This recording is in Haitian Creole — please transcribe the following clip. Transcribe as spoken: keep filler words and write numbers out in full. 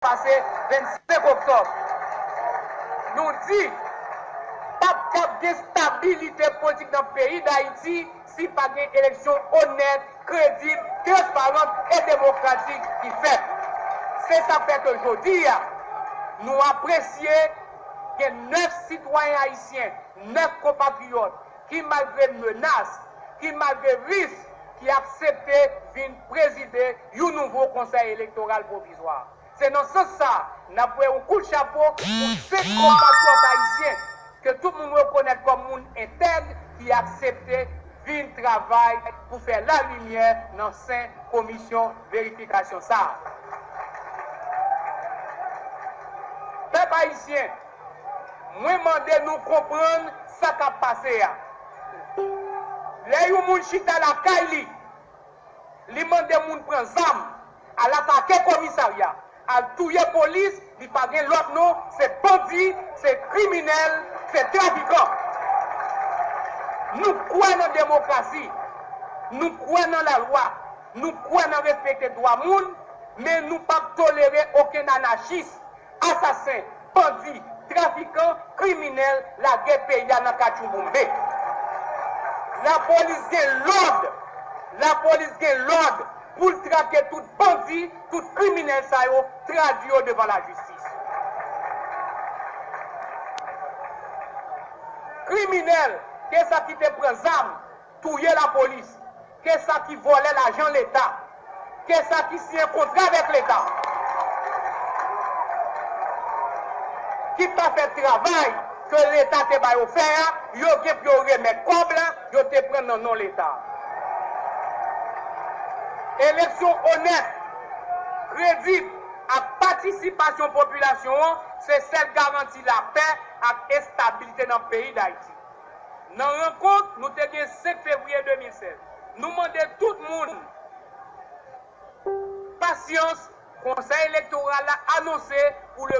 pase vennsenk oktòb. Nou di, p ap kab gen stabilite politik nan peyi Dayiti si pa gen eleksyon onèt, kredib, transparan e demokratik ki fèt. Se sa k fè ke jodi a, nou apresye gen nèf sitwayen ayisyen, nèf konpatriyòt ki, malgre menas, ki, malgre risk, ki aksepte vin prezide yon nouvo Konsèy Elektoral Pwovizwa. Se nan sans sa, n ap voye yon kout chapo pou senk konpatriyòt ayisyen ke tout moun rekonèt kòm moun entèg ki aksepte vin travay pou fè lalimyè nan sen komisyon verifikasyon sa a. Pèp ayisyen, mwen mande nou konprann sa k ap pase a. Lè yon moun chita lakay li, li mande moun pran zam, al atake komisarya, al touye polis, li pa gen lòt non, se bandi, se kriminèl, se trafikan. Nou kwè nan demokrasi, nou kwè nan lalwa, nou kwè nan respekte dwa moun, men nou p ap tolere okenn anachis, asasen, bandi, trafikan, kriminèl lage peyi a nan katchouboumbe. Lapolis gen lòd, lapolis gen lòd pou l trake tout bandi, tout kriminèl sa yo, tradui yo devan lajistis. Kriminèl, ke sa ki te pran zam, touye lapolis, ke sa ki vòlè lajan Leta, ke sa ki siyen kontra avèk Leta, ki pa fè travay ke Leta te ba yo fè a, yo gen pou yo remèt kòb la yo te pran nan non Leta. Eleksyon onèt, kredib, ak patisipasyon popilasyon an se sèl garanti lapè ak estabilite nan peyi Dayiti. Nan rankont nou te gen senk fevriye de mil sèz, nou mande tout moun pasyans, Konsèy Elektoral la anonse pou le